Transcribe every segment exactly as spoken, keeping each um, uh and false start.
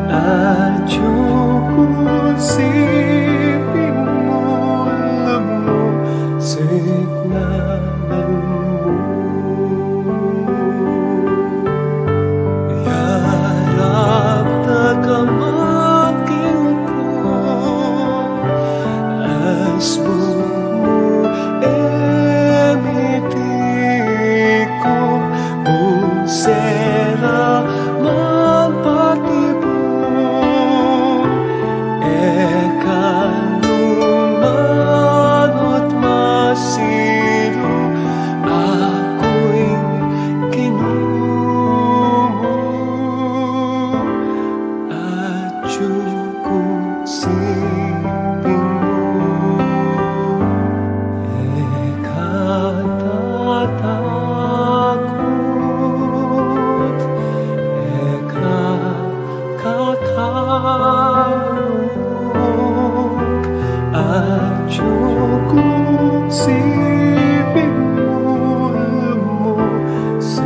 Atiu ku siping mu, lumusignan mu. Yarap da ka mangking ku, asbun mu e miti ku, bung sera man patibu. E ka nu manut masiru, aku ing Ginu mu. Atiu ku siping mu, e ka tatakut, e ka kakalung. Atiu ku siping mu, lumusignan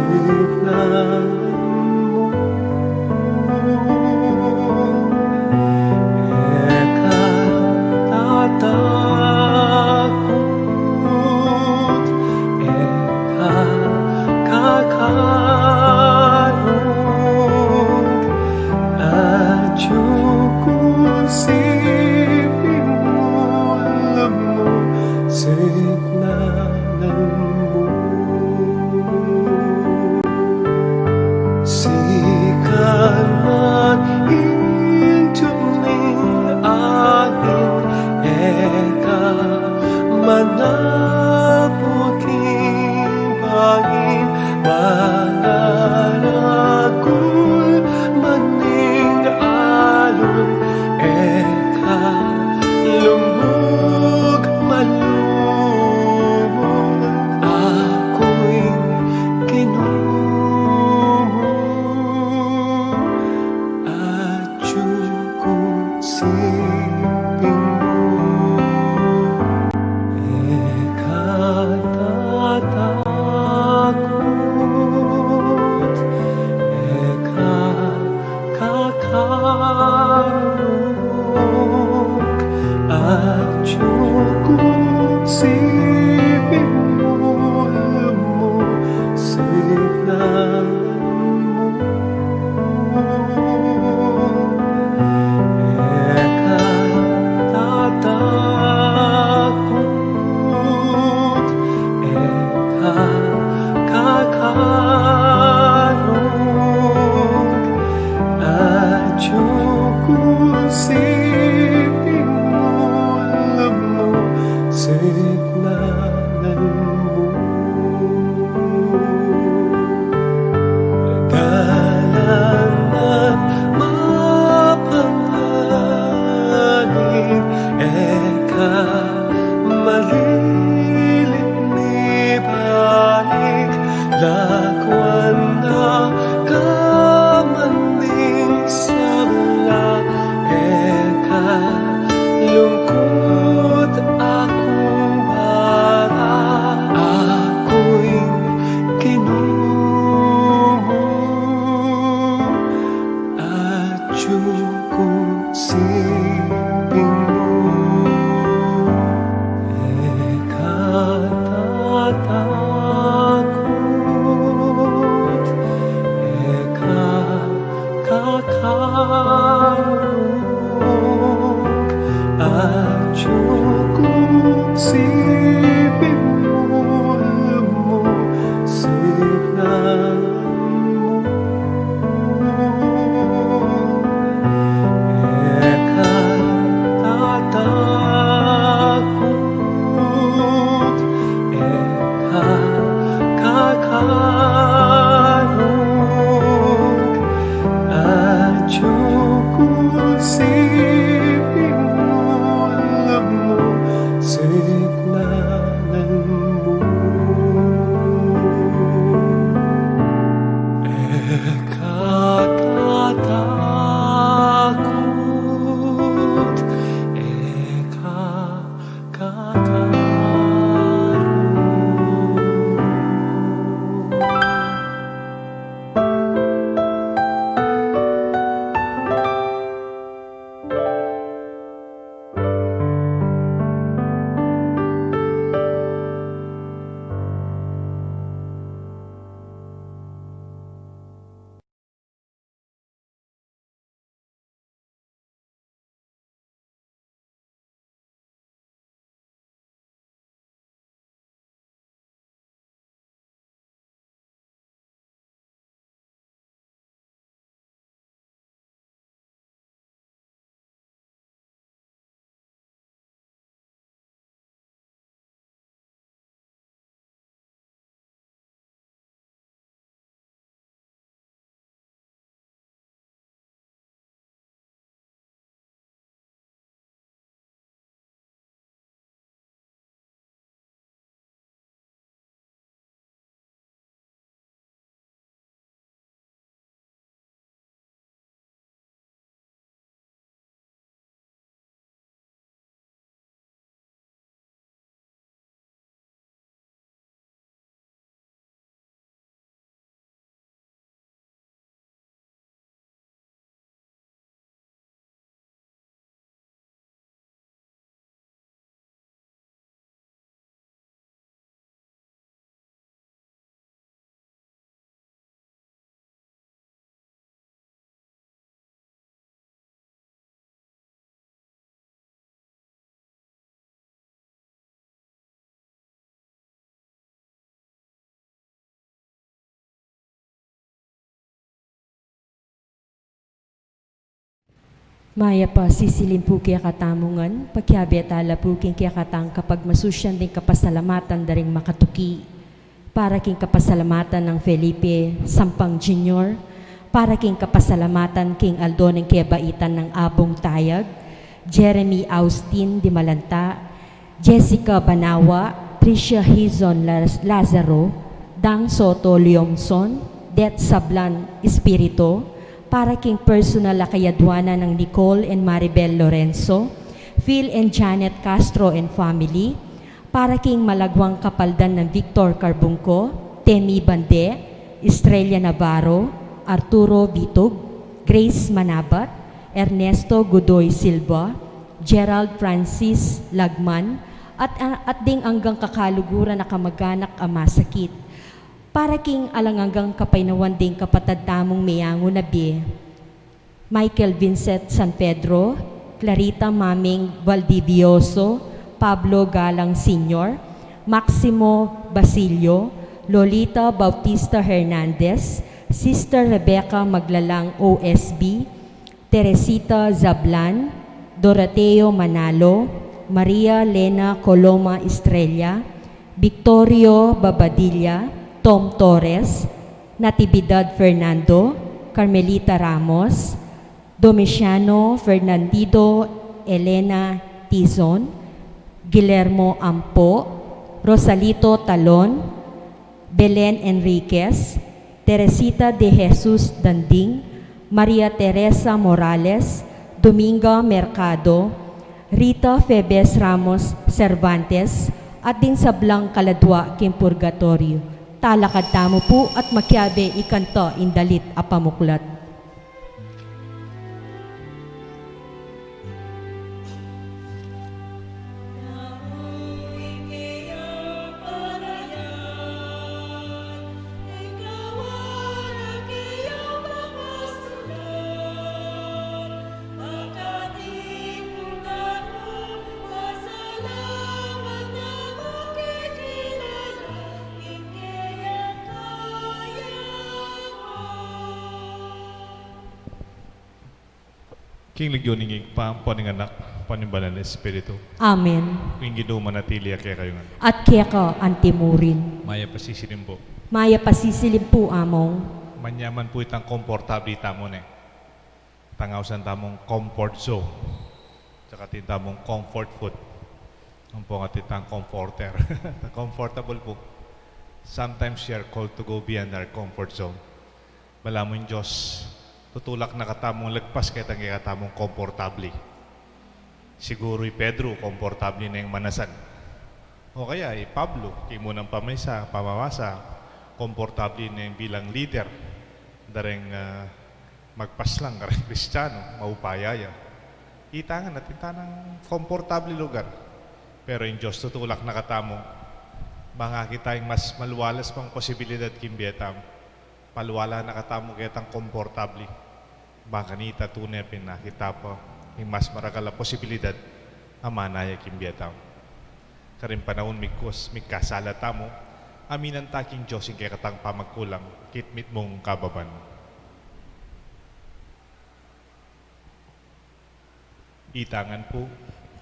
mu. E ka tatakut, e ka kakalung. Atiu ku siping mu, lumusignan mu. Sikan man ing tubig ning angin, e ka manabuk king bangin, mangaragul man ing alun, e ka lubug malumug. Aku ing Ginu mu. Atiu ku siping mu, e ka tatakut, e ka kakalung. Atiu ku siping mu, lumusignan mu. E ka tatakut, e ka kakalung. Atiu ku siping mu, lumusignan mu. Dalan nang mapanalin, e ka malilit mibalik, lakwan na ka man ning sabla, e ka lungkut, aku ing bara, aku ing Ginu mu. Atiu ku siping mu, e ka tatakut, e ka kakalung. Atiu ku siping mu, lumusignan mu. E Mayap a sisilim pu kekatamu ngan, pakiabe tala pu king kekatang kapagmasusyan ding kapasalamatan da ring makatuki. Para king kapasalamatan nang Felipe Sampang Junior, para king kapasalamatan king aldo ning kebaitan nang Abung Tayag, Jeremy Austin Dimalanta, Jessica Banawa, Tricia Hizon Laz-, Lazaro, Dang Soto Leomson, Det Sablan Espiritu, para king personal a kayaduanan nang Nicole and Maribel Lorenzo, Phil and Janet Castro and family, para king malagwang kapaldan nang Victor Carbungco, Temi Bande, Estrella Navarro, Arturo Vitug, Grace Manabat, Ernesto Godoy Silva, Gerald Francis Lagman, at, at ding anggang kakaluguran a kamaganak a masakit. Para king alang anggang kapaynawan ding kapatad tamung meyangu na bie, Michael Vincent San Pedro, Clarita Maming Valdivioso, Pablo Galang Senior, Maximo Basilio, Lolita Bautista Hernandez, Sister Rebecca Maglalang O S B, Teresita Zablan, Doroteo Manalo, Maria Lena Coloma Estrella, Victorio Babadilla, Tom Torres, Natividad Fernando, Carmelita Ramos, Domiciano Fernandido, Elena Tizon, Guillermo Ampo, Rosalito Talon, Belen Enriquez, Teresita de Jesus Danding, Maria Teresa Morales, Dominga Mercado, Rita Febes Ramos Cervantes, at ding sablang kaladua king purgatoryo. Talakad tamu pu at makiabe ikanta ing dalit a pamuklat. King lagyu ning Ibpa, ampo ning Anak, ampo ning Banal a Espiritu. Amen. Ing Ginu manatili ya kekayu ngan. At keka anti mu rin. Mayap a sisilim pu. Mayap a sisilim pu, Among. Manyaman pu itang komportabli tamu ne. Itang ausan tamung comfort zone. Tsaka atin tamung comfort food. Ampong atin tang comforter. Comfortable pu. Sometimes we are called to go beyond our comfort zone. Balamu ing Dios, tutulak na katamung lagpas ketang kekatamung komportabli. Siguru i Pedro, komportabli neng manasan. O kaya i Pablo, king munang pamisa, pamamasa, komportabli neng bilang lider. Dareng, ah, magpaslang, kareng Kristiano, maupaya ya. Ita ngan atin tanang komportabli lugar. Pero ing Dios tutulak na katamu. Mangakit tayang mas malualas pang posibilidad king bie tamu. Paluala na katamu ketang komportabli. Bang kanita tune pin nakita pa ing mas maragal a posibilidad a manaya king bie tamu. Karing panaun migkus, migkasala tamu, aminan ta king Dios ing kekatang pamagkulang, kitmit mung kababan. Ita ngan pu.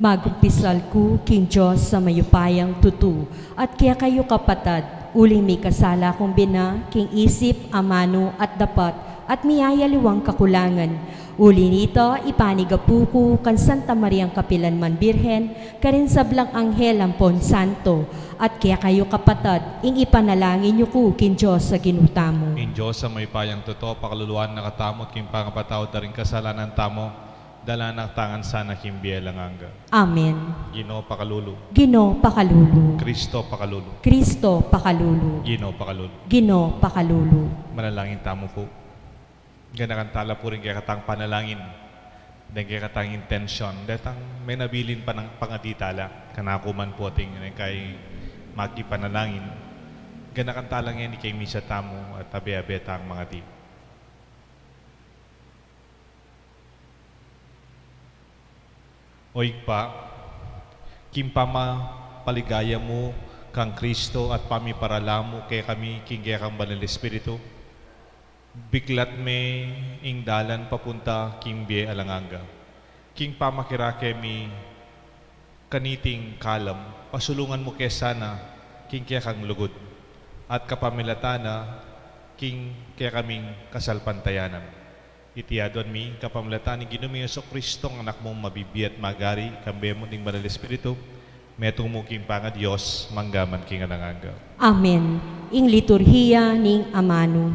Magumpisal ku king Dios a mayupayang tutu, at kekayu kapatad, uling mikasala kung bina king isip, amanu, at dapat, at miyayaliwang kakulangan. Uli nita, ipanigapu ku kang Santa Mariang kapilan man Birhen, karing sablang anghel ampon santo, at kekayu kapatad, ing ipanalangin yu ku king Dios a Ginu tamu. Ing Dios a mayupayang tutu, pakaluluan na katamu king pangapatawad da ring kasalanan tamu, dala na katamu ngan sana king bie alang angga. Amen. Ginu pakalulu. Ginu pakalulu. Kristo pakalulu. Kristo pakalulu. Ginu pakalulu. Ginu pakalulu. Manalangin tamu pu. Ganakan tala pu ring kekatang panalangin. Deng kekatang intensyon. Detang menabilin panang pangadi tala. Kanaku man pu ating deng kay makipanalangin. Ganakan tala ngeni king misa tamu at abe-abe tang mangadi. O Ibpa, king pamapaligaya mu kang Kristo at pamiparala mu kekami king kekang Banal Espiritu, biklat me ing dalan papunta king bie alang angga. King pamakirake mi kaniting kalam, pasulungan mu ke sana king kekang lugud, at kapamilatan na king kekaming kasalpantayanan. Iti aduan mi kapamilatan ning Ginu ming Jesucristo, Anak mung mabibie at magari, kambe mu ning Banal Espiritu, metung mu king pangaDios, mangga man king alang angga. Amen. Ing liturhiya ning amanu.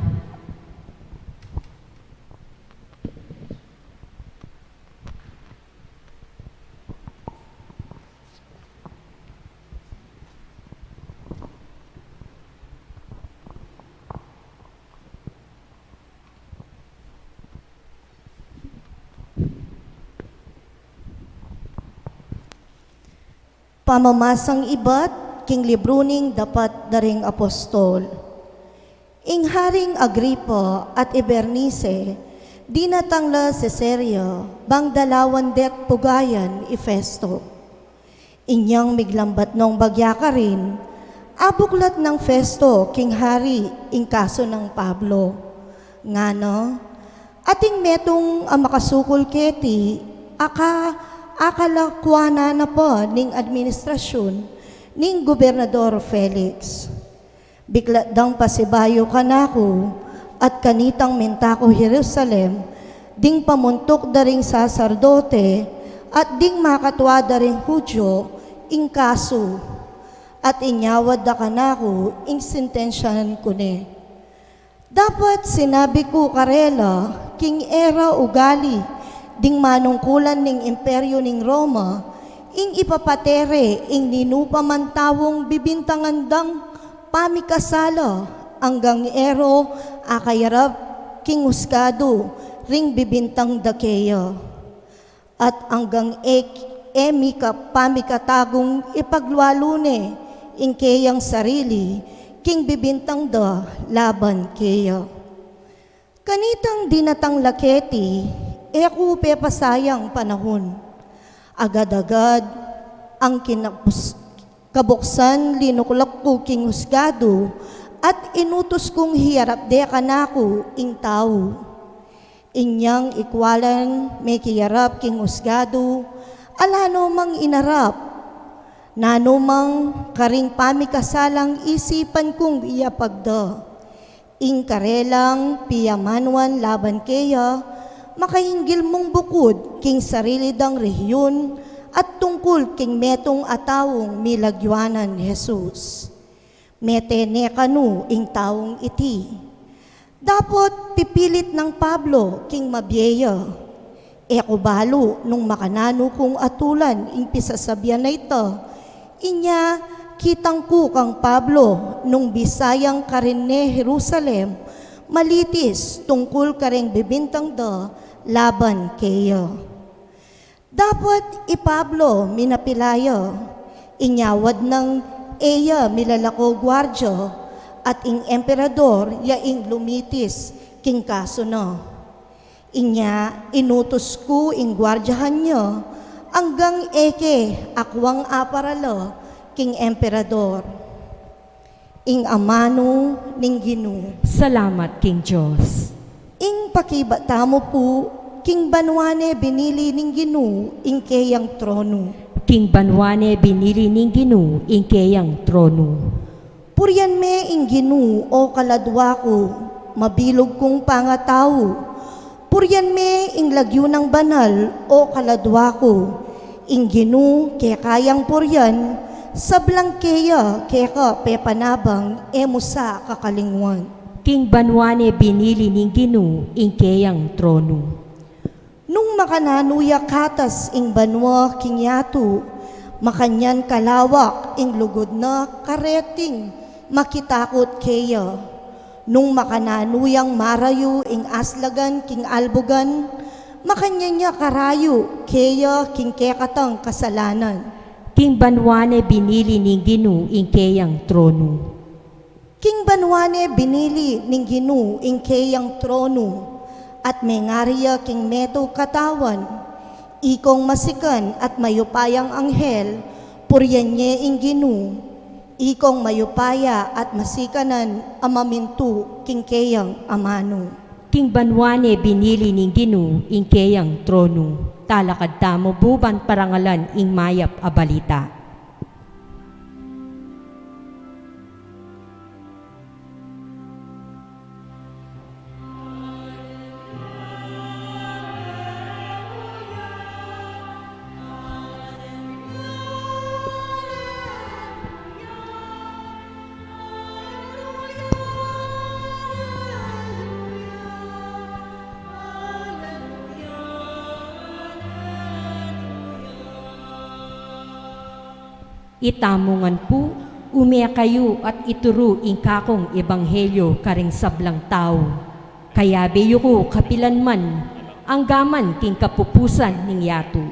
Pamamasang ibat king libru ning Dapat da ring Apostol. Ing Haring Agripa at i Bernice dinatang la Cesarea, bang dalawan de't pugayan i Festo. Inyang miglambat nong bagya karin, abuklat nang Festo king hari ing kasu nang Pablo. Ngana, ating metung a makasukul keti, aka, akalakuanan na pa ning administrasyun ning Gobernador Felix. Biklat dang pasibayu kanaku, at kanitang minta ku Jerusalem, ding pamuntuk da ring saserdote at ding makatua da ring Judio ing kasu, at inyawad da kanaku ing sentensyan ku ne. Dapat sinabi ku karela, king e ra ugali ding manungkulan ning Imperyu ning Roma, ing ipapate re ing ninu pa man taung bibintangan dang pamikasala, anggang e ro akayarap king husgadu ring bibintang da keya. At anggang e, e mi ka pamikatagung ipaglualu ne ing keyang sarili king bibintang da laban keya. Kanitang dinatang la keti, e ku pepasayang panahun. Agad-agad ang kinapus-, kabuksan linuklak ku king husgadu, at inutus kung hiyarap de kanaku ing tau. Inyang ikwalan mekiyarap king husgadu, ala no mang inarap, nanu mang karing pamikasalang isipan kung iyapag da. Ing karelang piyamanuan laban keya, makainggil mung bukud king sarili dang rehiyun at tungkul king metung a taung milagyuanan Jesus. Mete ne kanu ing taung iti. Dapot pipilit nang Pablo king mabie ya. E ku balu nung makananu kung atulan ing pisasabian a ita. Inya kitang ku kang Pablo nung bisa yang karin ne Jerusalem, malitis tungkul kareng bibintang da laban keya. Dapot i Pablo minapila ya, inyawad nang e ya milalako guardia, at ing emperador ya ing lumitis king kasu na. Inya inutus ku ing guardiahan ya, anggang e ke akuang aparala king emperador. Ing amanu ning Ginu. Salamat king Dios. Ing pakibat tamu pu, king banua ne binili ning Ginu ing keyang tronu. King banua ne binili ning Ginu ing keyang tronu. Purian me ing Ginu, o kaladua ku, mabilug kung pangatau. Purian me ing lagyu nang banal, o kaladua ku. Ing Ginu keka yang purian, sablang keya keka pepanabang, e mu sa kakalingwan. King banua ne binili ning Ginu ing keyang tronu. Nung makananu ya katas ing banua king yatu, makanyan kalawak ing lugud na kareting makitakut keya. Nung makananu yang marayu ing aslagan king albugan, makanyan ya karayu keya king kekatang kasalanan. King banua ne binili ning Ginu ing keyang tronu. King banua ne binili ning Ginu ing keyang tronu, at mengari ya king metung katawan, ikong masikan at mayupayang anghel, purian ye ing Ginu, ikong mayupaya at masikanan a mamintu king keyang amanu. King banua ne binili ning Ginu ing keyang tronu. Talakad tamu bu ban parangalan ing mayap a balita. Itamu ngan pu, ume kayu at ituru ing kakung ebanghelyo karing sablang tau. Kayabe yu ku kapilan man, angga man king kapupusan ning yatu.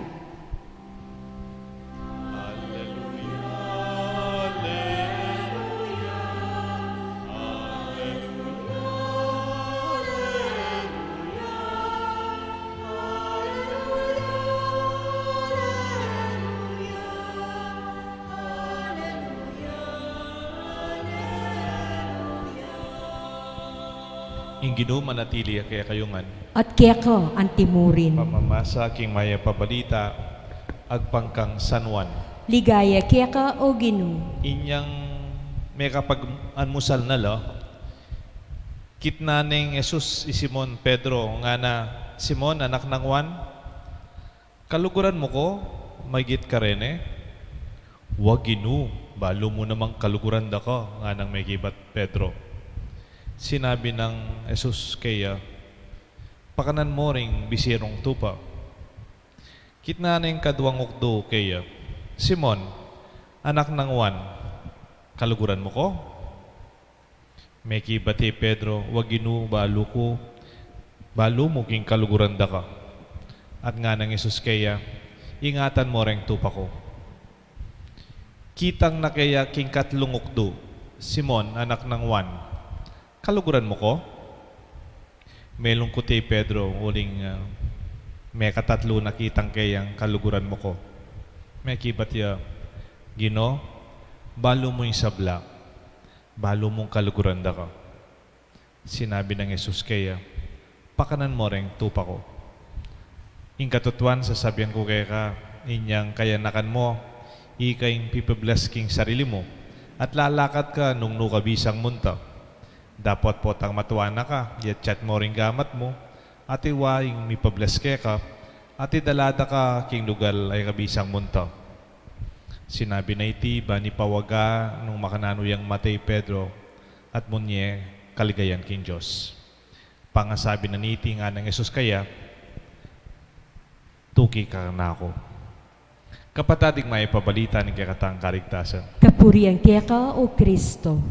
Ing Ginu manatili ya kekayu ngan. At keka antimurin. Pamamasa king mayap a balita agpang kang San Juan. Ligaya keka, O Ginu. Inyang mekapag-almusal na la, kitnan neng Jesus i Simon Pedro, ngana, "Simon, anak nang Juan, kaluguran mu ku maygit karene?" "Wa, Ginu, balu mu namang kaluguran daka," nganang mekibat Pedro. Sinabi nang Jesus keya, "Pakanan mu ring bisirung tupa." Kitnan neng kaduang ukdu keya, "Simon, anak nang Juan, kaluguran mu ku?" Mekibat i Pedro, "Wa, Ginu, balu ku, balu mu king kaluguran daka." At nganang Jesus keya, "Ingatan mu reng tupa ku." Kitang na keya king katlung ukdu, "Simon, anak nang Juan, kaluguran mu ku?" Melungkut i Pedro uling, ah, mekatatlu na kitang keyang "Kaluguran mu ku." Mekibat ya, "Ginu, balu mu ing sabla, balu mung kaluguran daka." Sinabi nang Jesus keya, "Pakanan mu reng tupa ku." Ing katutuan, sasabian ku keka, inyang kayanakan mu, ika ing pipa-bless king sarili mu, at lalakad ka nung nu ka bisang munta. Dapot potang matua na ka, i-chat mu ring gamat mu, at iwa ing mipa-bless keka, at idala da ka king lugal a e ka bisang munta. Sinabi na iti bani pawaga nung makananu yang mata i Pedro, at munye kaligayan king Dios. Pangasabi na niti, nganang Jesus keya, "Tuki ka kanaku." Kapatad, ing mayap a balita ning kekatang kaligtasan. Kapurian keka, O Kristo.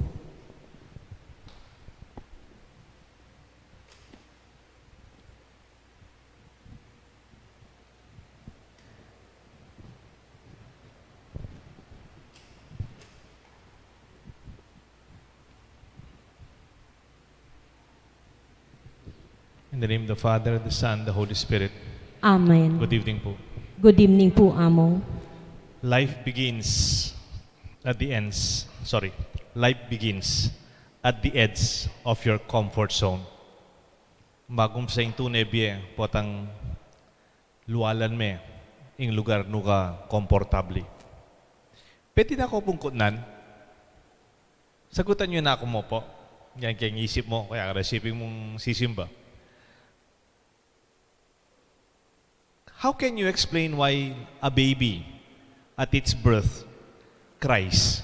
In the name of the Father, the Son, the Holy Spirit. Amen. Good evening po. Good evening po, Among. Life begins at the ends, sorry, life begins at the edge of your comfort zone. Magumpisa ing tune bie potang lualan me ing lugar nu ka komportabli. Pwede na ku pung kutnan? Sagutan yu na ku mu po. Yan keng isip mu, kaya ka isipin mung sisimba. How can you explain why a baby at its birth cries?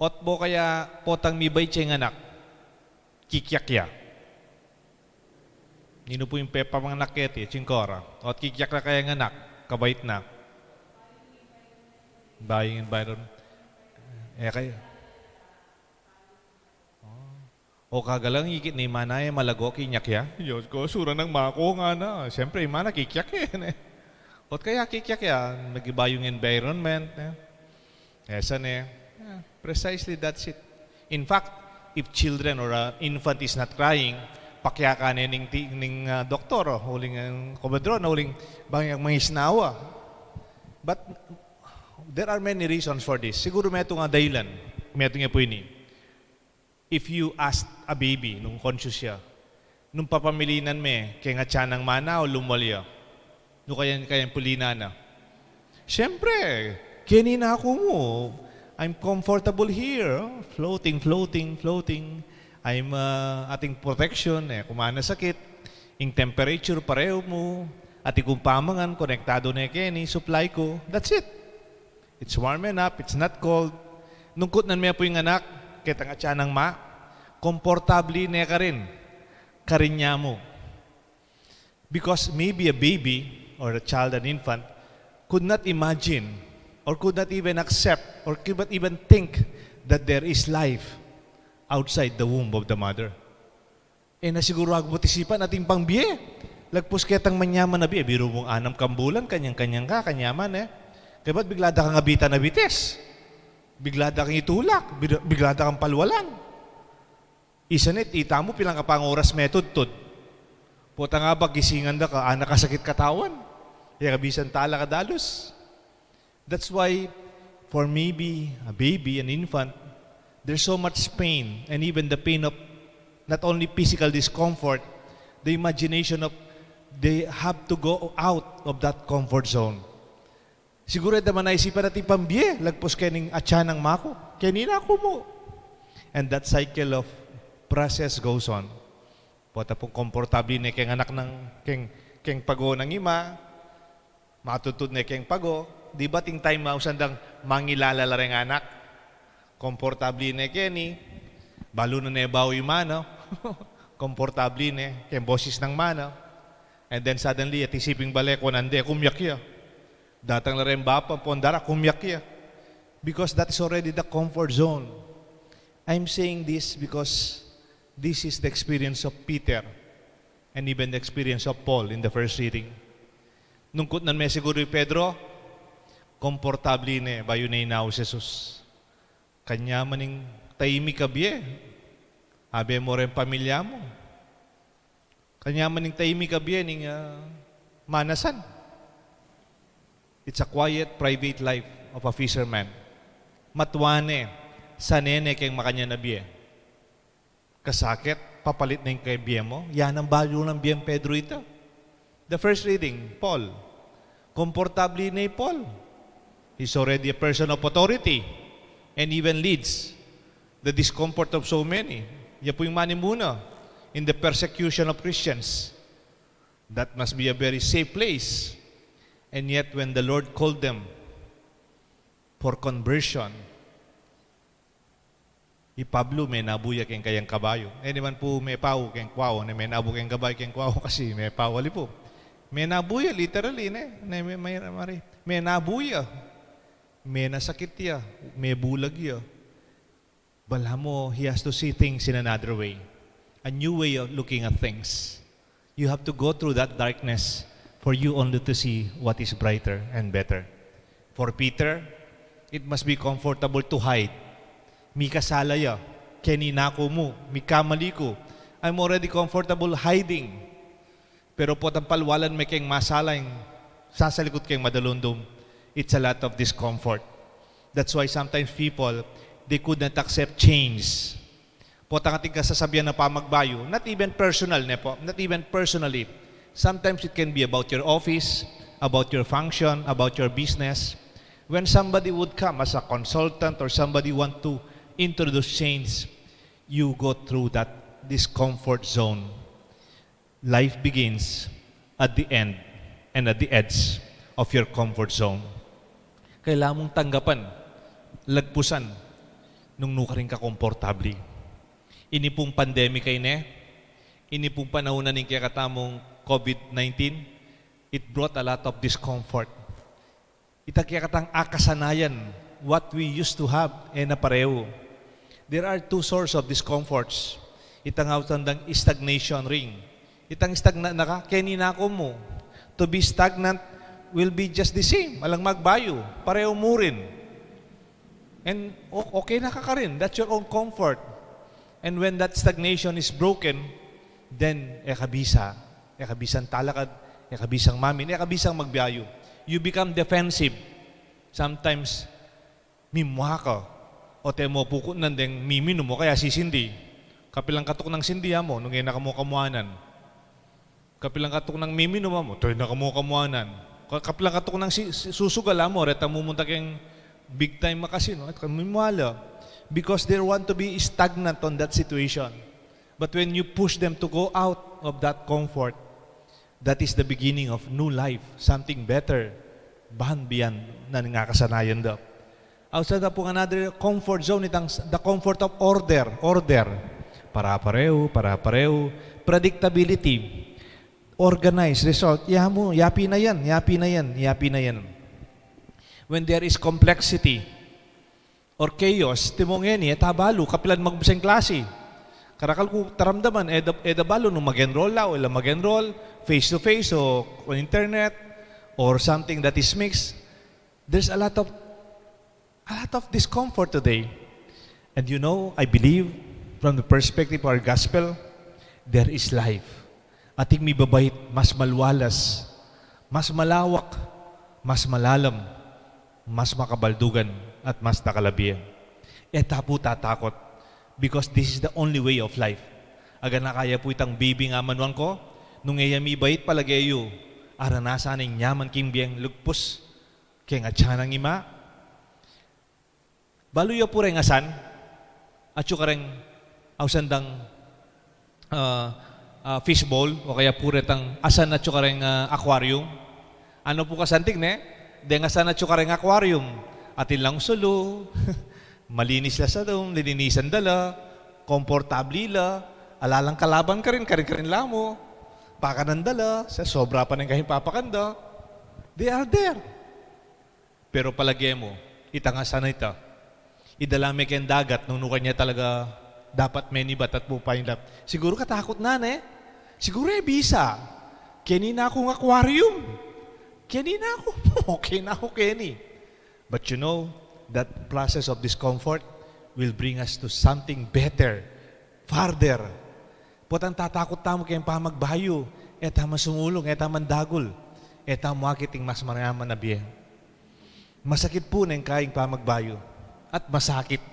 Ot bo kaya potang mibait ya ing anak, kikyak ya? Ninu pu ing pepamangan keti, ating kora? Ot kikyak la kaya ing anak, kabait na? Bayu ing environment. E kaya. O kagalang ikit na ing mana e, malago, kinyak ya. Diyos ko, sura nang mako, ngana. Siyempre, ing mana kikyak ya, ne? Ot kaya kikyak ya, nagiba ing environment, ne? E sa ne. Yeah, precisely, that's it. In fact, if children or an infant is not crying, pakyakan ne ning ti-, ning, ah, doktor, o, uling, ah, komedor, na uling bang yang mangisnawa. But there are many reasons for this. Siguru metung a dahilan. Metung ya pu ini. If you ask a baby, nung conscious ya, nung papamilinan me, keng atian nang mana o lumwal ya? Nu kayang, kayang pulina na. Siyempre, keni na aku mu. I'm comfortable here, oh. Floating, floating, floating. I'm, uh, ating protection, e ku manasakit. Ing temperature, pareho mu. Ating kung pamangan, konektadu ne keni, supply ku. That's it. It's warm enough, it's not cold. Nung kutnan me pu ing anak, ketang atyan nang ma, komportabli ne karin. Karin ya mu. Because maybe a baby or a child, an infant, could not imagine or could not even accept or could not even think that there is life outside the womb of the mother. E na siguru agbat isipan atin pang bie. Lagpus ketang manyaman a bie, biru mung anam kang bulan, kanyang-kanyang ka, kanyaman e. Kaybat bigla da kang abitan a bitis. Bigla da kang itulak, bigla, bigla da kang palwalan. Isang nit, ita mu, pilan ka pang oras me tudtud. Potang abak, gisingan da ka, anak ka sakit katawan. E ka bisan tala ka dalus. That's why, for maybe a baby, an infant, there's so much pain, and even the pain of not only physical discomfort, the imagination of they have to go out of that comfort zone. Siguru e da man aisipan atin pang bie, lagpus keni atyan nang ma ku, keni na aku mu. And that cycle of process goes on. Pota pung komportabli ne keng anak nang, keng, keng pago nang ima, matudtud ne keng pago, dibat ing time a usan dang mangilala la reng anak. Komportabli ne keni, balu na ne bau ima, no? Komportabli ne keng bosis nang ma, no? And then suddenly, ating siping bale, kuan, ande, kumyak ya. Datang la reng bapa, pondara, kumyak ya. Because that is already the comfort zone. I'm saying this because this is the experience of Peter and even the experience of Paul in the first reading. Nung kutnan me siguru i Pedro, komportabli ne, bayu ne inau Jesus. Kanyaman ing taimik a bie, abe mo reng pamilya mu. Kanyaman ing taimik a bie ning, ah, manasan. It's a quiet, private life of a fisherman. Matua ne, sane ne keng makanyan a bie. Kasakit, papalit ne ing keng bie mu. Yan ang balu nang bie nang Pedro ita. The first reading, Paul. Komportabli ne i Paul. He's already a person of authority and even leads the discomfort of so many. Ya pu ing manimuna in the persecution of Christians. That must be a very safe place. And yet, when the Lord called them for conversion, i Pablo, menabu ya keng kayang kabayu. E naman pu mepau keng kuau, ne menabu keng kabayu keng kuau kasi mepau ali pu. Menabu ya, literally, ne, ne, me, me, mari. Menabu ya. Menasakit ya. Mebulag ya. Balamu, he has to see things in another way. A new way of looking at things. You have to go through that darkness for you only to see what is brighter and better. For Peter, it must be comfortable to hide. Mikasala ya, keni na ku mu, mikamali ku. I'm already comfortable hiding. Pero potang palwalan me keng masala ing sasalikut keng madalumdum, it's a lot of discomfort. That's why sometimes people, they could not accept change. Potang ating kasasabian a pamagbayu, not even personal, ne pu, not even personally. Sometimes it can be about your office, about your function, about your business. When somebody would come as a consultant or somebody want to introduce change, you go through that discomfort zone. Life begins at the end and at the edge of your comfort zone. Kailangan mung tanggapan, lagpusan, nung nu karin ka komportabli. Ini pung pandemic a ini, ini pung panaun a ning kekatamung COVID nineteen, it brought a lot of discomfort. Ita kekatang akasanayan, what we used to have, e na pareu. There are two source of discomforts. Itang ausan dang stagnation ring. Itang stagnant na ka, keni na ku mu. To be stagnant will be just the same. Alang magbayu, pareu mu rin. And o-, okay na ka karin. That's your own comfort. And when that stagnation is broken, then e ka bisa. E ka bisang talakad, e ka bisang mamin, e ka bisang magbiayu. You become defensive. Sometimes, mimua ka. O te mo pukutnan deng miminum o kaya sisindi. Kapilan katuk nang sindi a mu, nung e na ka mu kamuanan. Kapilan katuk nang miminum, amu, "Toy na kamu kamuanan." Ka-, kapilan katuk nang si-, si-, susugal, amu, "Reta mu munta keng big time a casino." At kami muala. Because they want to be stagnant on that situation. But when you push them to go out of that comfort, that is the beginning of new life, something better, ban biyan na ning akasanayan da. Outside da pung another comfort zone, itang s-, the comfort of order, order. Para-pareu, para-pareu, predictability, organize, result. Yamu, yapi na yan, yapi na yan, yapi na yan. When there is complexity or chaos, timong ngeni, e ta balu, kapilan magmesang klasi. Karakal ku taramdaman, e da, e da balu nung mag-enroll la, o ila mag-enroll, face to face, o, o internet, or something that is mixed. There's a lot of, a lot of discomfort today. And you know, I believe, from the perspective of our gospel, there is life. Ating mibabait, mas malualas, mas malawak, mas malalam, mas makabaldugan, at mas dakal a bie. E ta pu tatakut, because this is the only way of life. Agana kaya pu itang bibing amanuan ko, nung e ya mibait palage yu, aranasan ing nyaman king bieng lugpus keng atyan nang ima. Balu yu pu reng asan, atyu kareng ausan dang, ah, ah, fishbowl, o kaya pu retang asan atyu kareng, ah, aquarium. Anu pu kasanting ne, deng asan atyu kareng aquarium, atin lang sulu, malinis la sa lum, lilinisan da la, komportable la, ala lang kalaban karin, karin-karin la mu, pakanan da la, sa sobra pa neng kahipapakan da. They are there. Pero palage mu, itang asan a ita, idala me keng dagat, nung nukan ya talaga dapat menibat at pupainlap. Siguru katakut na ne. Siguru e bisa. Keni na kung aquarium. Keni na ku. Okay na ku keni. But you know, that process of discomfort will bring us to something better, farther. Potang tatakut tamu keng pamagbayu, e ta man sumulung, e ta man dagul, e ta mu akit ing mas mayaman a bie. Masakit pu neng kaing pamagbayu. At masakit.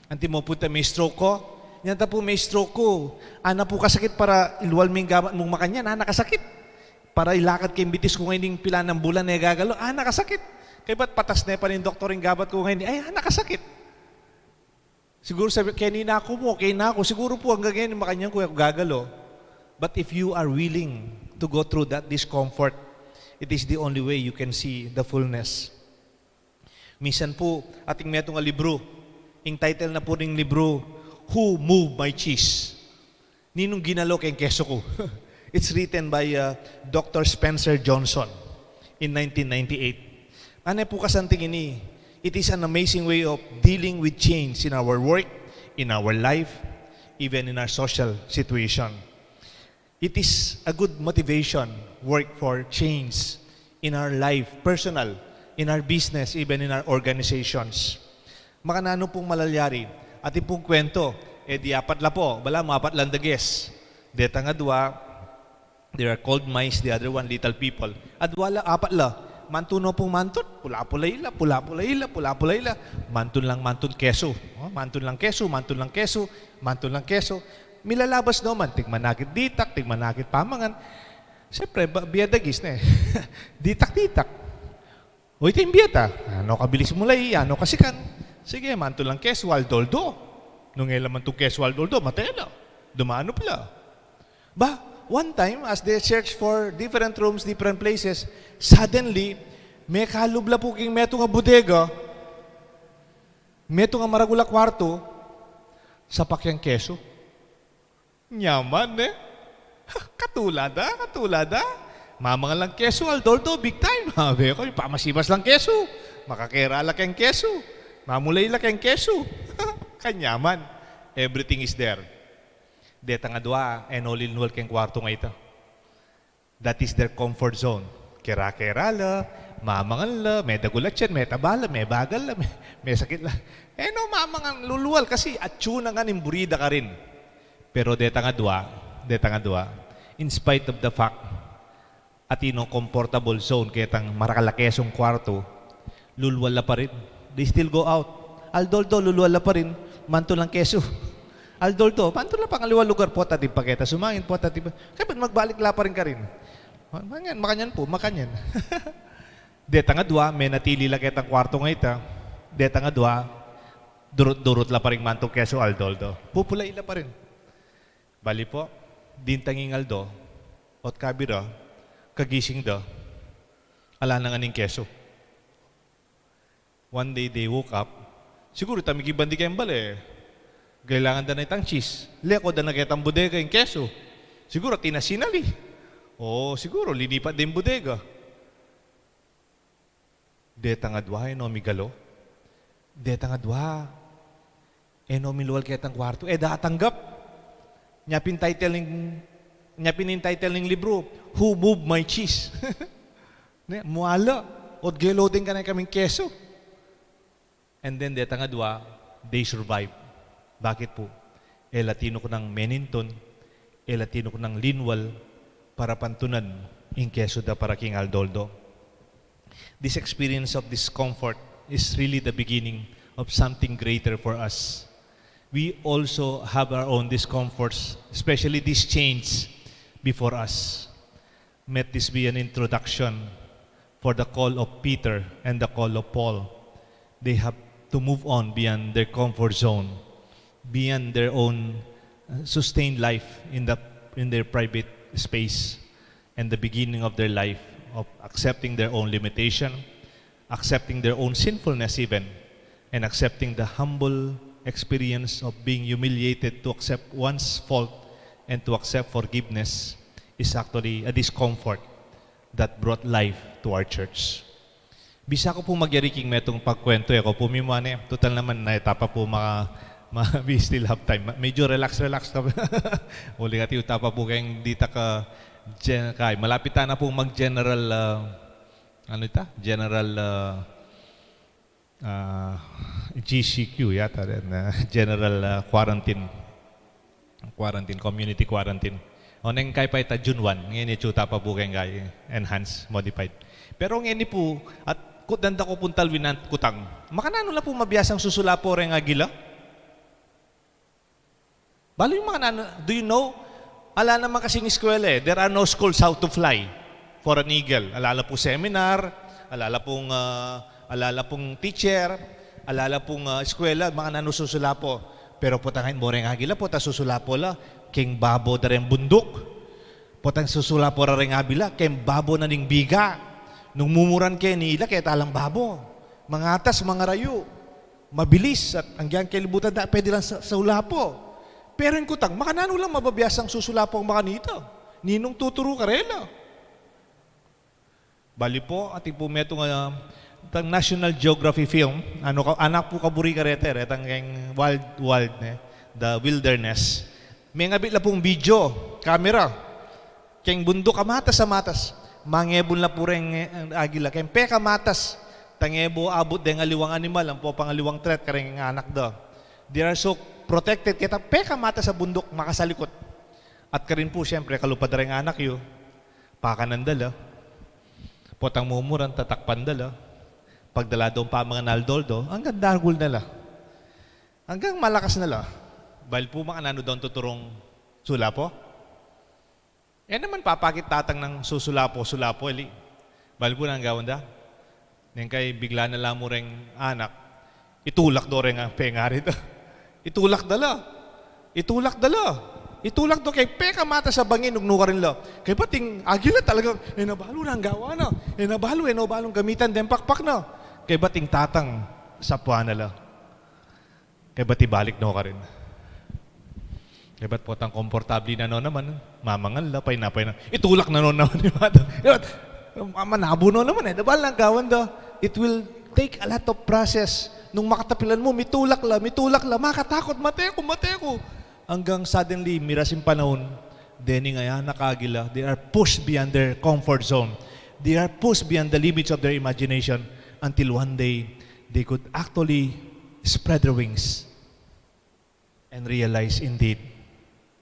Antimo pu ta me stroke ku, nyata pu me stroke ku. Ana pu kasakit para ilual me ing gamat mung makanyan, ana kasakit. Para ilakad keng bitis ku ngeni ing pila nang bulan e gagalo, ana kasakit. Kaybat patas ne pa ning doktor ing gabat ku ngeni, ay, ana kasakit. Siguru sabi, "Keni na ku mu, keni na ku." Siguru pu anggang ngeni makanyan ku e ku gagalo. But if you are willing to go through that discomfort, it is the only way you can see the fullness. Minsan pu, ating metung a libru, ing title na pu ning libru, Who Moved My Cheese? Ninung ginalo keng kesu ku? It's written by, uh, Doctor Spencer Johnson in nineteen ninety-eight. Ane pu kasanting ini, it is an amazing way of dealing with change in our work, in our life, even in our social situation. It is a good motivation, work for change in our life, personal, in our business, even in our organizations. Makananu pung malalyari? Atin pung kwento, e di apat la pu, balamu apat lang dages. Detang adua, they are called mice, the other one, little people. Adua la, apat la. Mantun no pung mantun, pula-pula ila, pula-pula ila, pula-pula ila. Mantun lang mantun kesu. O, mantun lang kesu, mantun lang kesu, mantun lang kesu. Milalabas no man, tig manakit ditak, tig manakit pamangan. Siyempre, ba-, bie dagis ne. Ditak-ditak. O, iti ing bie ta. Ano kabilis mu lai, ano kasikan. Sige, mantun lang kesu, aldo-aldo. Nung e la mantun kesu, aldo-aldo, matela. Dumanup la. Ba, one time, as they search for different rooms, different places, suddenly, mekalub la pu king metung a bodega, metung a maragul a kwartu, sapak yang kesu. Nyaman, e? Katula da, katula da. Mamangan lang kesu, aldo-aldo, big time. Abe ku, pamasibas lang kesu. Makakera la keng kesu. Mamulay la keng kesu. Kanyaman. Everything is there. Detang adua, e no linlual keng kwartu a ita. That is their comfort zone. Kera-kera la, mamangan la, medagul a tiyan, metaba la, mebagal la, me-, mesakit la. E no mamangan, lulual kasi atyu na ngan ing buri da karin. Pero detang adua, detang adua, in spite of the fact, atin nong comfortable zone ketang marakal a kesung kwartu, lulual la pa rin. They still go out. Aldo-aldo, lulual la pa rin. Mantun lang kesu. Aldoldo, mantu la pang aliwang lugar, pota di pa keta sumangin, pota di pa. Kaya magbalik la pa rin karin. Makanyan, makanyan pu, makanyan. Detang adua, menatili la ketang kuartu ngeni. Detang adua, durut-durut la pa rin mantung kesu, Aldoldo. Pupulai la pa rin. Bali pu, dintang ing aldo, ot kabira, kagising da, ala na nganang kesu. One day they woke up, siguru itang mikibandikan bale, kailangan da na itang cheese. Leko da na ketang bodega ing kesu. Siguru atin na sinali. O, siguru linipat da ing bodega. Detang adua, e no migalo. Detang adua, e no milual ketang kuartu, e da atanggap. Nya pin title ning, nya pin ing title ning libru, Who Moved My Cheese? Ne, muala, ot gelo deng kanakung kesu. And then, detang adua, they survive. Bakit pu? E la tinuknang menintun, e la tinuknang linwal, para pantunan ing kesu da para king Aldoldo. This experience of discomfort is really the beginning of something greater for us. We also have our own discomforts, especially these chains before us. Let this be an introduction for the call of Peter and the call of Paul. They have to move on beyond their comfort zone, beyond their own, uh, sustained life in the, in their private space, and the beginning of their life of accepting their own limitation, accepting their own sinfulness even, and accepting the humble experience of being humiliated, to accept one's fault and to accept forgiveness is actually a discomfort that brought life to our church. Bisa ku pu magyari king metung pagkuwentu, e ku pu mimane, tutal naman, e ta pa pu maka, ma-, we still have time. Ma-, medyo relax, relax na. Uli kati, e ta pa pu keng dita ka, gen-, kay, malapit ta na pu mag-general, ah, ano ita? General, ah, ah, G C Q yata rin, ah, general, ah, quarantine. Quarantine, community quarantine. O, neng kay pa ita June one, ngeni atyu ta pa pu keng kay enhanced, modified. Pero ngeni pu, at kutnan da ku pung talwinan, kutang, makananu la pu mabiasang susulapo reng agila? Balu yu makananu, do you know? Ala naman kasing eskwela, e. There are no schools how to fly for an eagle. Ala la pung seminar, ala la pung, ah, ala la pung teacher, ala la pung, ah, eskwela, makananu susulapo. Pero potang mu reng agila, potang susulapo la keng babo da reng bunduk. Potang susulapo ra reng agila keng babo na ning biga. Nung mumuran keni ila, keta lang babo. Mangatas, mangarayu. Mabilis, at anggang kelibutan da, pwede lang sa, sulapo. Pero ing kutang, makananu lang mabiasang susulapo ing makanita? Ninung tuturu karela? Bali pu, atin pu metung, ah, itang National Geography film, ano ka, anak pu kaburi kareta, e, retang keng wild, wild, ne, the wilderness. Mengabit la pung video, camera. Keng bunduk, amatas, amatas. Mangebun la pu reng, eh, agila. Keng pekamatas, tange bo abut deng aliwang animal, ampo pang aliwang threat kareng anak da. They are so protected, keta pekamatas a bunduk, makasalikut. At karin pu, siyempre, kalupad reng anak yu, pakanan da la. Potang mumuran, tatakpan da la. Pagdala da pamangan, Aldoldo, anggang dagul na la. Anggang malakas na la. Balu pu, makananu da tuturung sulapo? E naman papakit tatang nang susulapo, sulapo, e li. Balu pu, nanu ing gawan da? Neng kay bigla na la mu reng anak, itulak do reng pengari da. Itulak da la. Itulak da la. Itulak do keng pekamatas a bangin, nung nukarin la. Kaybat ing agila talaga, e na balu nanu ing gawan na. E na balu, e na balu gamitan deng pakpak na. Kaybat ing tatang, sapuan na la. Kaybat ibalik no karin. Kaybat potang komportabli na no naman, mamangan la, paina, paina. Itulak na no naman ing tatang. Kaybat, ma-, manabu no naman e. Da balu nanu ing gawan da? It will take a lot of process. Nung makatapilan mu, mitulak la, mitulak la, makatakut, mate ku, mate ku. Anggang suddenly, miras ing panaun, dening anak agila, they are pushed beyond their comfort zone. They are pushed beyond the limits of their imagination until one day, they could actually spread their wings and realize indeed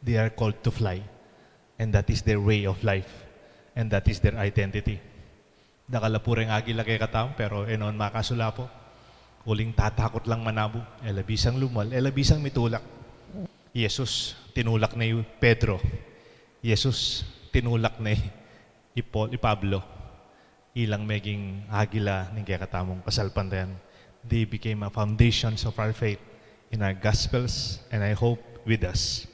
they are called to fly. And that is their way of life. And that is their identity. Dakal la pu reng agila kekatamu, pero e no makasulapo. Uling tatakut lang manabu. E la bisang lumual, e la bisang mitulak. Jesus tinulak ne i Pedro. Jesus tinulak ne i Paul, i Pablo. Ilang meging agila ning kekatamung kasalpantayan. They became a foundations of our faith in our gospels, and I hope with us.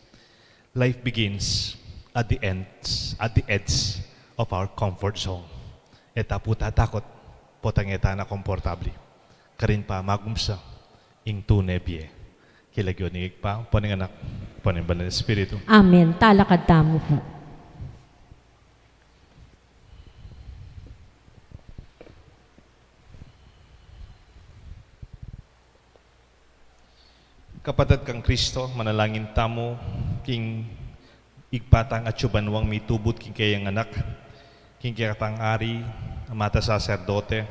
Life begins at the ends, at the edge of our comfort zone. E ta pu tatakut, potang e ta na komportabli. Karin pa magumpisa ing tune bie. King lagyu ning Ibpa, ampo ning Anak, ampo ning Banal a Espiritu. Amen. Talakad tamu pu. Kapatad kang Kristo, manalangin tamu king Ibpa tang atsu banua, mitubud king keyang Anak, king kekatang ari, amata saserdote,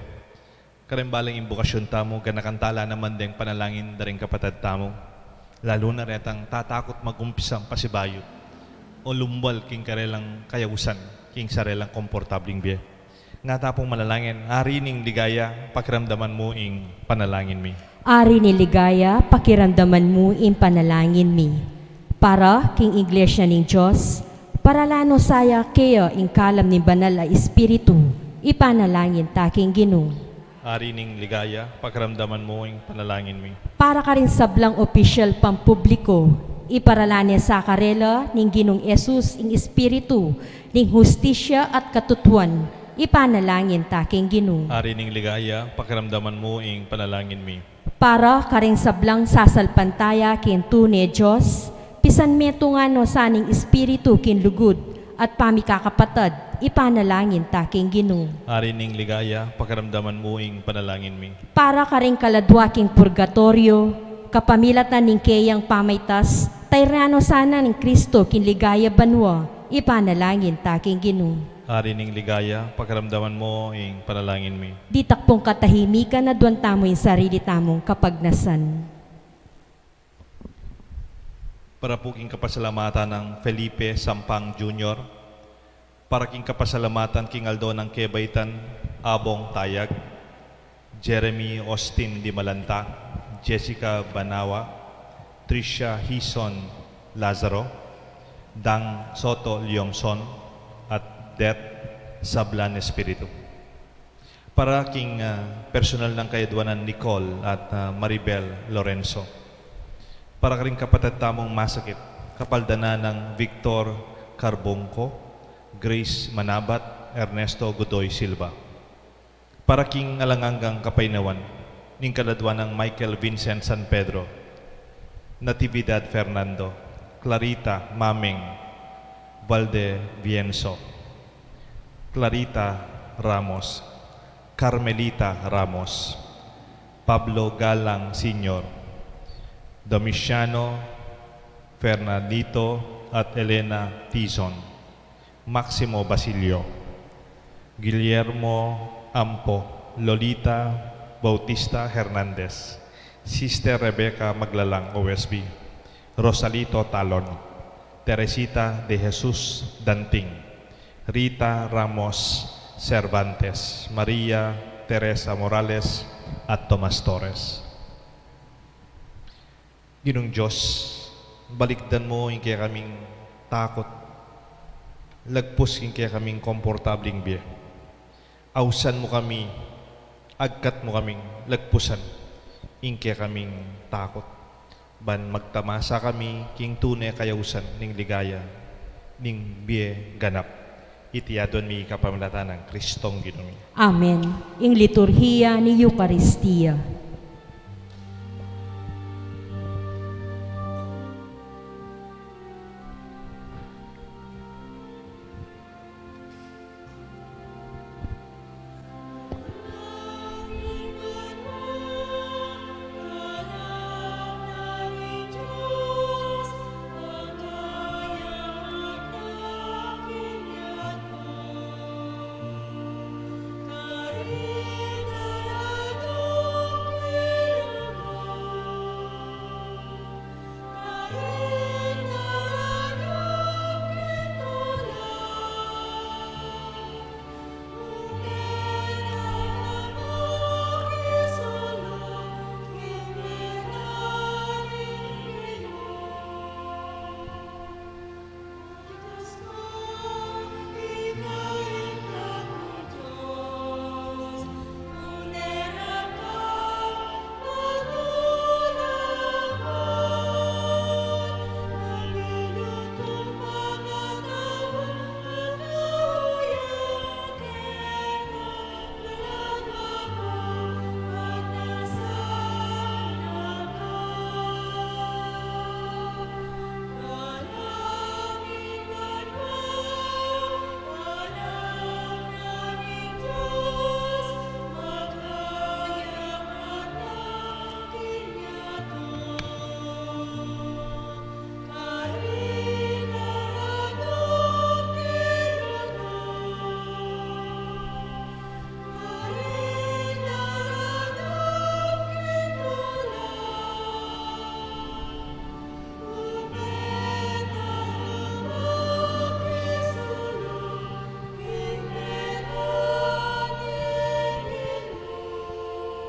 kareng balang imbokasyon tamu, ganakan tala naman deng panalangin da ring kapatad tamu, lalu na retang tatakut magumpisang pasibayu o lumbal king karelang kayausan, king sarelang komportabling bie. Nga ta pung manalangin. Ari ning ligaya, pakiramdaman mu ing panalangin mi. Ari ning ligaya, pakiramdaman mu ing panalangin mi. Para king Iglesia ning Dios, paralan no sa ya keya ing kalam ning Banal a Espiritu, ipanalangin ta king Ginu. Ari ning ligaya, pakiramdaman mu ing panalangin mi. Para karing sablang opisyal pampubliko, iparalan ne sa karela ning Ginung Jesus ing espiritu ning hustisya at katutuan, ipanalangin ta king Ginu. Ari ning ligaya, pakiramdaman mu ing panalangin mi. Para karing sablang sasalpantaya king tune Dios, pisanmetungan no sa ning espiritu king lugud at pamikakapatad, ipanalangin ta king Ginu. Ari ning ligaya, pakiramdaman mu ing panalangin mi. Para karing kaladua king purgatoryo, kapamilatan ning keyang pamaitas, tairan no sana ning Kristo king ligaya banua, ipanalangin ta king Ginu. Ari ning ligaya, pakiramdaman mu ing panalangin mi. Ditak pung katahimikan, aduan tamu ing sarili tamung kapagnasan. Para pu king kapasalamatan nang Felipe Sampang Junior, para king kapasalamatan king aldo nang kebaitan, Abong Tayag, Jeremy Austin Dimalanta, Jessica Banawa, Tricia Hison Lazaro, Dang Soto Liomson, at Det Sablan Espiritu. Para king, ah, personal nang kayaduanan Nicole at, ah, Maribel Lorenzo. Para karing kapatad tamung masakit, kapaldanan nang Victor Carbonco, Grace Manabat, Ernesto Godoy Silva. Para king alang anggang kapaynawan ning kaladua nang Michael Vincent San Pedro, Natividad Fernando, Clarita Mameng Valdevienzo, Clarita Ramos, Carmelita Ramos, Pablo Galang Senior, Domiciano Fernandito at Elena Tizon, Maximo Basilio, Guillermo Ampo, Lolita Bautista Hernandez, Sister Rebecca Maglalang, O S B, Rosalito Talon, Teresita de Jesus Danting, Rita Ramos Cervantes, Maria Teresa Morales, at Tomas Torres. Ginung Dios, balikdan mu ing kekaming takut, lagpus ing kekaming komportabling bie. Ausan mu kami, agkat mu kaming lagpusan ing kekaming takut, ban magtamasa kami king tune kayausan ning ligaya ning bie ganap. Iti aduan mi kapamilatan nang Kristong Ginu mi. Amen. Ing liturhiya ning Eukaristia.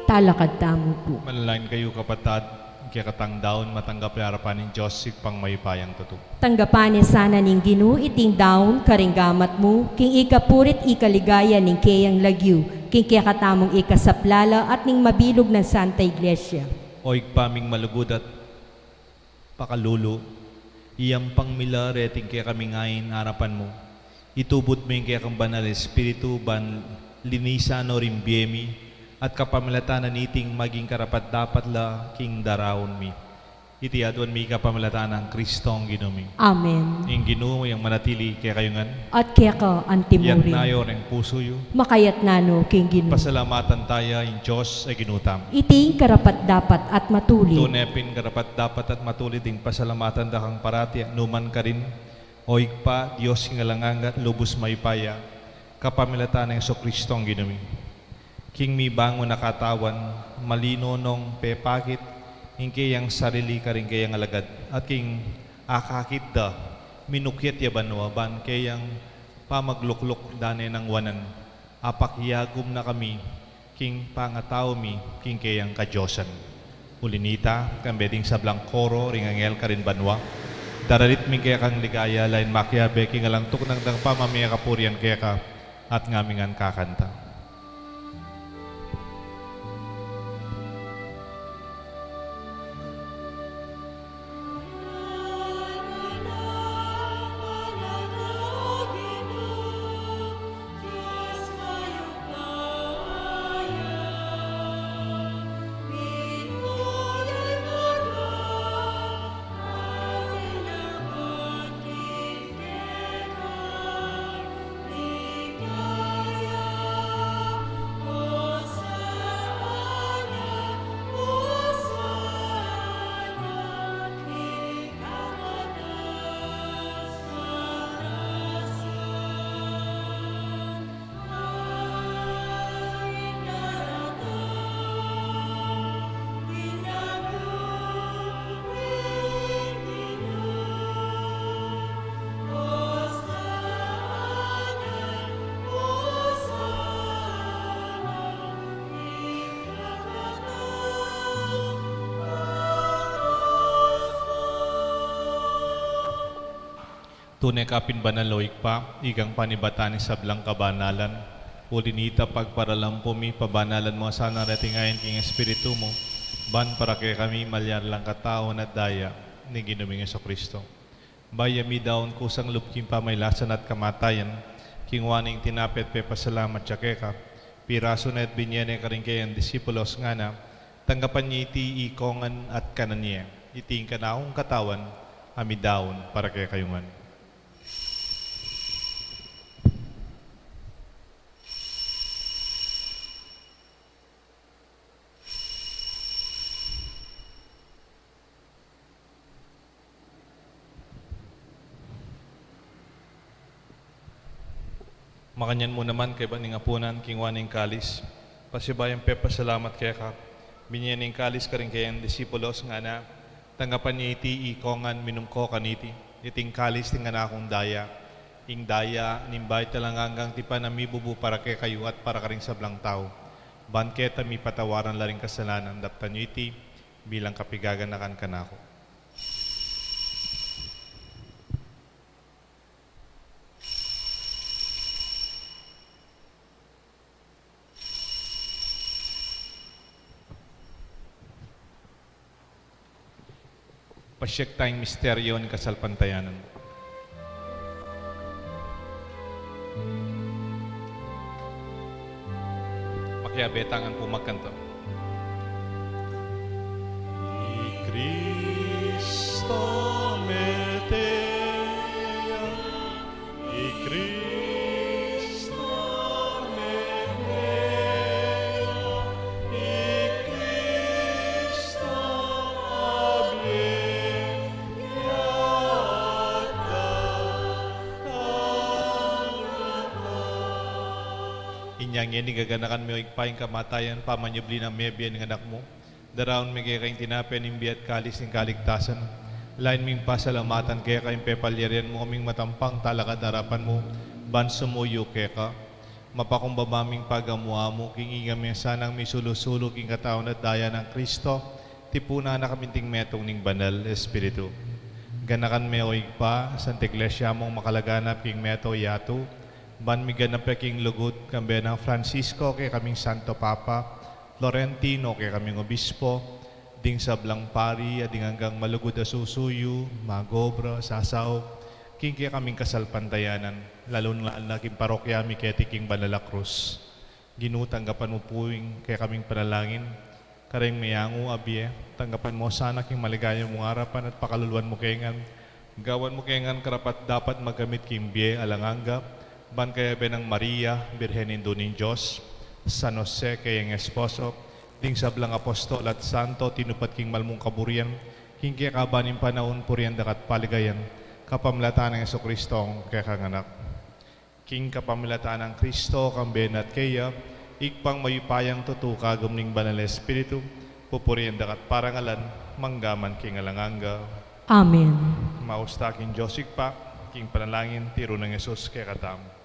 Talakad tamu pu. Manalangin kayu, kapatad, ing kekatang daun matanggap ya arapan ning Dios Ibpang mayupayang tutu. Tanggapan na sana ning Ginu iting daun karing gamat mu, king ikapurit ikaligaya ning keyang lagyu, king kekatamung ikasaplala at ning mabilug nang Santa Iglesia. O Ibpa ming malugud at pakalulu, iyampang mi la reting kekaming ain arapan mu. Itubud mu ing kekang Banal Espiritu ban linisan no ring bie mi, at kapamilatan niting maging karapat-dapat la king daraun mi. Iti aduan mi kapamilatan nang Kristong Ginu mi. Amen. Ing Ginu yang manatili kekayu ngan. At keka antimurin. Iyatas yu reng pusu yu. Makayatas no king Ginu. Pasalamatan taya ing Dios a Ginu tamu. Iti ing karapat-dapat at matulid. Tune pin karapat-dapat at matulid ing pasalamatan da kang parati at nukarin man, O Ibpa, Dios king alang angga at lubus mayupaya, kapamilatan nang Jesukristong Ginu mi. King mibangun a katawan, malino nong pepakit ing keyang sarili karing keyang alagad, at king akakit da, minukyat ya banua ban keyang pamaglukluk da ne nang wanan, apakyagum na kami king pangatau mi king keyang kadiosan. Uli nita, kambe ding sablang koro ring anghel karin banua, daralit mi ing kekang ligaya, lain makiabe king alang tuknang dang pamamie kapurian keka, at ngami ngan kakanta. Tune ka pin banal, o Ibpa, ikang panibatan ning sablang kabanalan. Uli nita, pagparalampu mi, pabanalan mu sana reting ain king Espiritu mu, ban para kekami malyari lang katawan at daya ning Ginu ming Jesucristo. Bayu ya midaun kusang lub king pamailasan at kamatayan, kinua ne ing tinape at pepasalamat ya keka, pirasu ne at binie ne karing keyang disipulos, ngana, tanggapan ye iti ikongan at kanan ye. Iti ing kanakung katawan a midaun para kekayu ngan. Makanyan mu naman kaybat ning apunan, kinua ne ing kalis, pasibayu yang pepasalamat keka, binie ne ing kalis karing keyang disipulos, ngana, tanggapan ye iti ikongan, minum ko kaniti, iti ing kalis ning kanakung daya, ing daya ning bayu at alang anggang tipan a mibubu para kekayu at para karing sablang tau, ban keta mipatawaran la ring kasalanan. Daptan yu iti bilang kapigaganakan kanaku. Pasiag tayang misteryo ning kasalpantayanan. Makiabe tang pumagkanta. I Kristo mete ya, i Kristo mete ya, i Kristo abie ya. Inya ngeni gaganakan mi, o Ibpa, ing kamatayan, pamanyubli nang mebie ning Anak mu. Daraun mi keka ing tinape ning bie at kalis ning kaligtasan. Lain ming pasalamatan keka ing pepalyarian mu kaming matampang talakad arapan mu, ban sumuyu keka. Mapakumbaba ming pagamu-amu king iga me sanang misulu-sulu king katawan at daya nang Kristo, tipunan na kami king metung ning Banal Espiritu. Ganakan me, o Ibpa, Santa Iglesia mung makalaganap king meto yatu, ban miganap ya king lugud, kambe nang Francisco, kekaming Santo Papa, Florentino, kekaming Obispo, ding sablang pari, at ding anggang malugud a susuyu, mag-obra, sasaup, king kekaming kasalpantayanan, lalu na king parokya mi keti king Banal a Krus. Ginu, tanggapan mu pu ing kekaming panalangin, karing meyangu a bie, tanggapan mu sana king maligaya mung arapan at pakaluluan mu ke ngan, gawan mu ke ngan karapat-dapat magkamit king bie alang angga, ban kayabe nang Maria, Birhen Indu ning Dios, San Jose, kayang esposo, ding sablang apostol at santo, tinupad king mal mung kaburian, king kekaban ning panaun, purian da ka at paligayan, kapamilatan nang Jesucristo, kekang Anak. King kapamilatan nang Kristo, kambe na at keya, Ibpang mayupayang tutu, kagum ning Banal a Espiritu, pupurian da ka at parangalan, manggaman king alang angga. Amen. Maus ta king Dios Ibpa, king panalangin tiru nang Jesus kekatamu.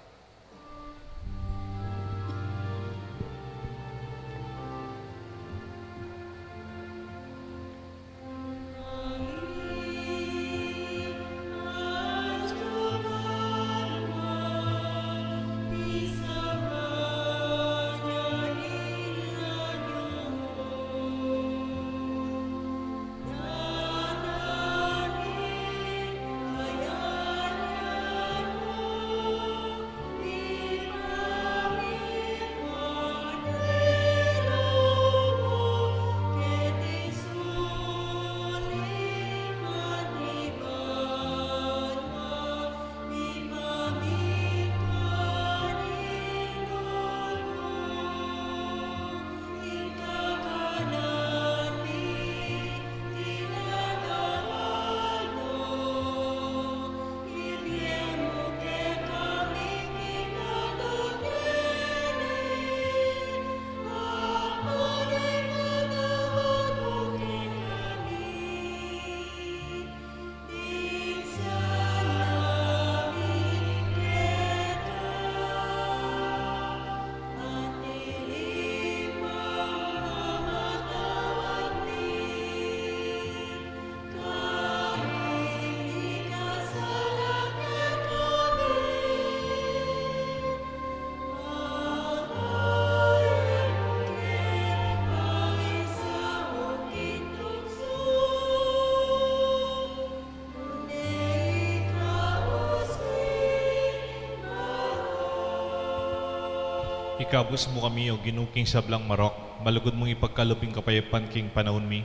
Ikabus mu kami, o Ginu, king sablang marok, malugud mung ipagkalub ing kapayapan king panaun mi.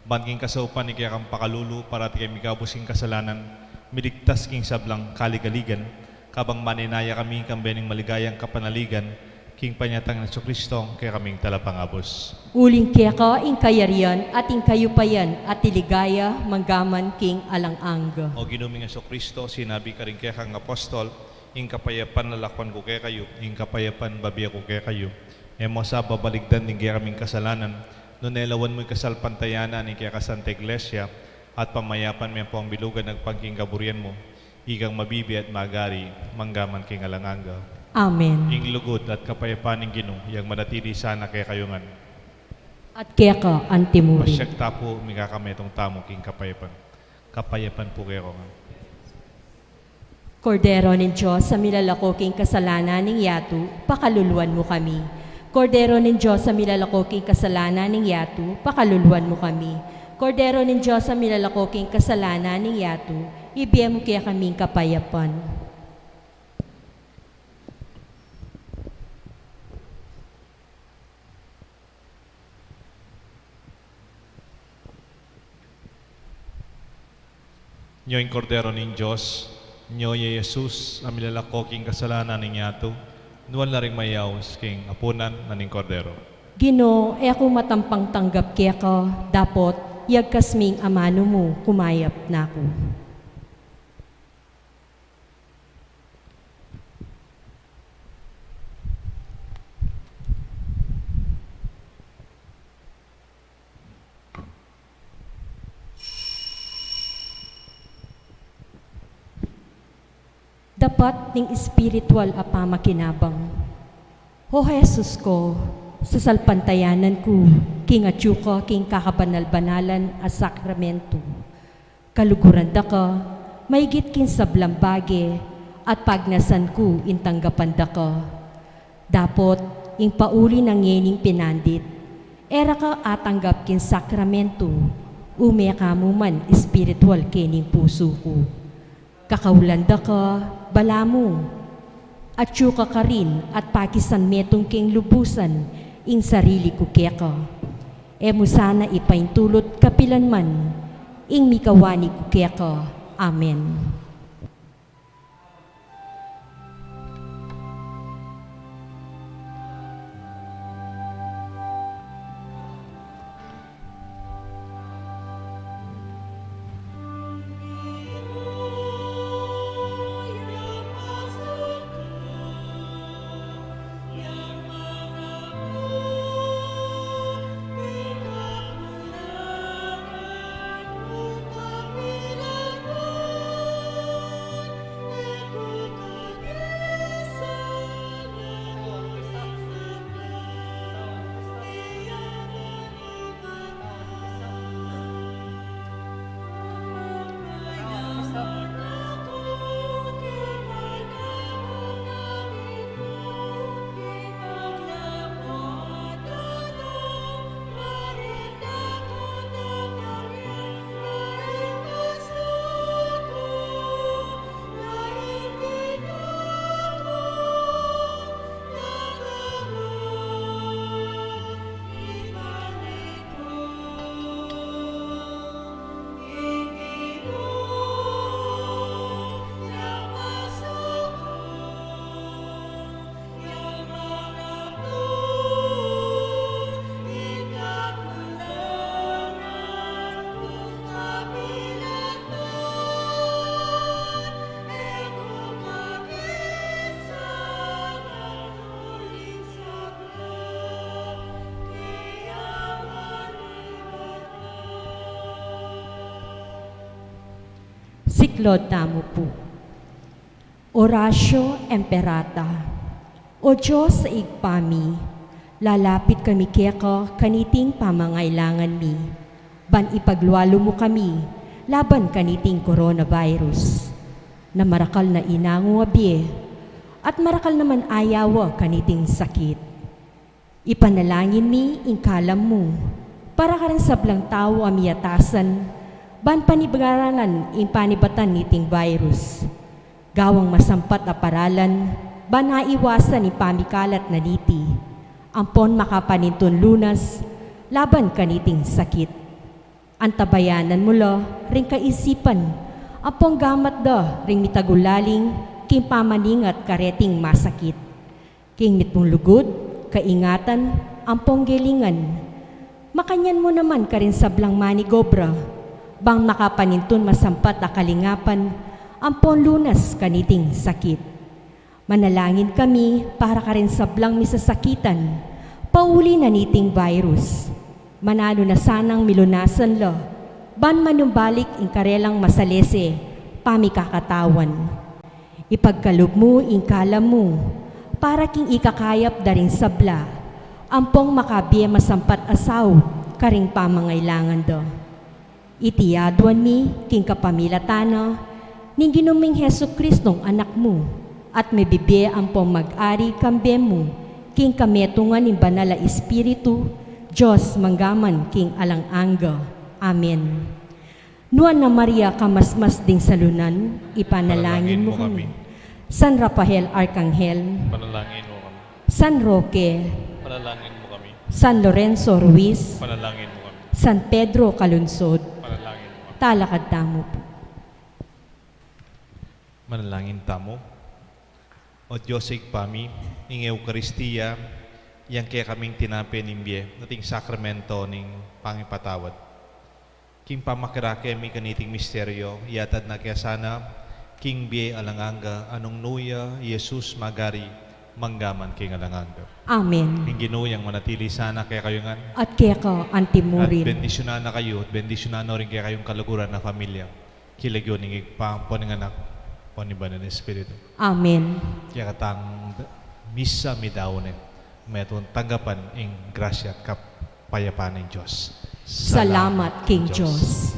Ban king kasaupan ning kekang pakalulu, parati kami mikabus king kasalanan, miligtas king sablang kaligaligan, kabang manenaya kami kambe ning maligayang kapanaligan, king panyatang nang Jesucristo, kekaming Talapangabus. Uling keka ing kayarian at ing kayupayan at ing ligaya manggaman king alang angga. O Ginu ming Jesucristo, sinabi karing kekang apostol, ing kapayapan lalakwan ku kekayu, ing kapayapan babie ku kekayu. E mu sa babaligdan ding kekaming kasalanan, nune lawan mu ing kasalpantayanan ning keka Santa Iglesia, at pamayapan me ampong bilugan agpang king kaburian mu, ikang mabibie at magari, manggaman king alang angga. Amen. Ing lugud at kapayapan ning Ginu, yang manatili sana kekayu ngan. At keka antimurin. Pasiag ta pu, mikakametung tamu king kapayapan. Kapayapan pu kekongan. Kordero ning Dios, a milalako king kasalanan ning yatu, pakaluluan mu kami. Kordero ning Dios, a milalako king kasalanan ning yatu, pakaluluan mu kami. Kordero ning Dios, a milalako king kasalanan ning yatu, ibie mu kekami ing kapayapan. Nyo ing Kordero ning Dios, nyo ya i Jesus, a milalako king kasalanan ning yatu, nuan la ring mayaus king apunan na ning Kordero. Ginu, e ku matampang tanggap keka, dapot yagkas ming amanu mu, kumayap na ku. Dapat ning espiritual a pamakinabang. O Jesus ko, sasalpantayanan ku king atyu ka king kakabanal-banalan a sakramento. Kaluguran da ka maigit king sablang bage at pagnasan ku ing tanggapan da ka. Dapot ing pauli na ngening pinandit, e ra ka atanggap king sakramento, ume ka mu man espiritual kening pusu ku. Kakaulan da ka, balamu, atyu ka karin at pakisan metung keng lubusan ing sarili ku keka. E mu sana ipaintulut kapilan man ing mikawani ku keka. Amen. Siklaud tamu pu. Oratio Imperata. O Dios a Ibpa mi, lalapit kami keka kaniting pamangailangan mi, ban ipaglualu mu kami laban kaniting coronavirus. Na marakal na inangu a bie, at marakal naman ayawa kaniting sakit. Ipanalangin mi ing kalam mu para karing sablang tau a miatasan ban panibaralan ing panibatan niting virus. Gawang masampat a paralan ban aiwasan ing pamikalat na niti, ampon makapanintun lunas laban kaniting sakit. Antabayanan mu la ring kaisipan ampong gamat da ring mitagulaling king pamaningat kareting masakit. King mitmung lugud, kaingatan, ampong gelingan. Makanyan mu naman karing sablang manigobra, bang makapanintun masampat a kalingapan ampong lunas kaniting sakit. Manalangin kami para karing sablang misasakitan pauli na niting virus. Mananu na sanang milunasan la ban manumbalik ing karelang masalese pamikakatawan. Ipagkalub mu ing kalam mu para king ikakayap da ring sabla ampong makabie masampat a saup karing pamangailangan da. Iti aduan mi king kapamilatan na ning Ginu ming Jesucristong Anak mu, at mibibie ampong mag-ari kambe mu king kametungan ning Banal a Espiritu, Dios manggaman king alang angga. Amen. Nuan a Maria, kamasmas ding salunan, ipanalangin mu kami. San Rafael Arkanghel, panalangin mu kami. San Roque, panalangin mu kami. San Lorenzo Ruiz, panalangin mu kami. San Pedro Calungsod, panalangin mu kami. Talakad tamu pu. Manalangin tamu. O Dios a Ibpa mi, ing Eukaristia, yang kekaming tinape ning bie, at ing sakramento ning pangipatawad. King pamakirake mi kaniting misteryo, iatad na ke sana king bie alang angga, nung nu ya i Jesus mag-ari manggaman king alang angga. Amen. Ing Ginu yang manatili sana kekayu ngan. At keka antimurin. At bendisyunan na kayu, at bendisyunan no ring kekayung kaluguran a pamilya. King lagyu ning Ibpa, ampo ning Anak, ampo ning Banal a Espiritu. Amen. Kekatang misa midaun ne. Metung tanggapan ing grasya at kapayapan ning Dios. Salamat king Dios.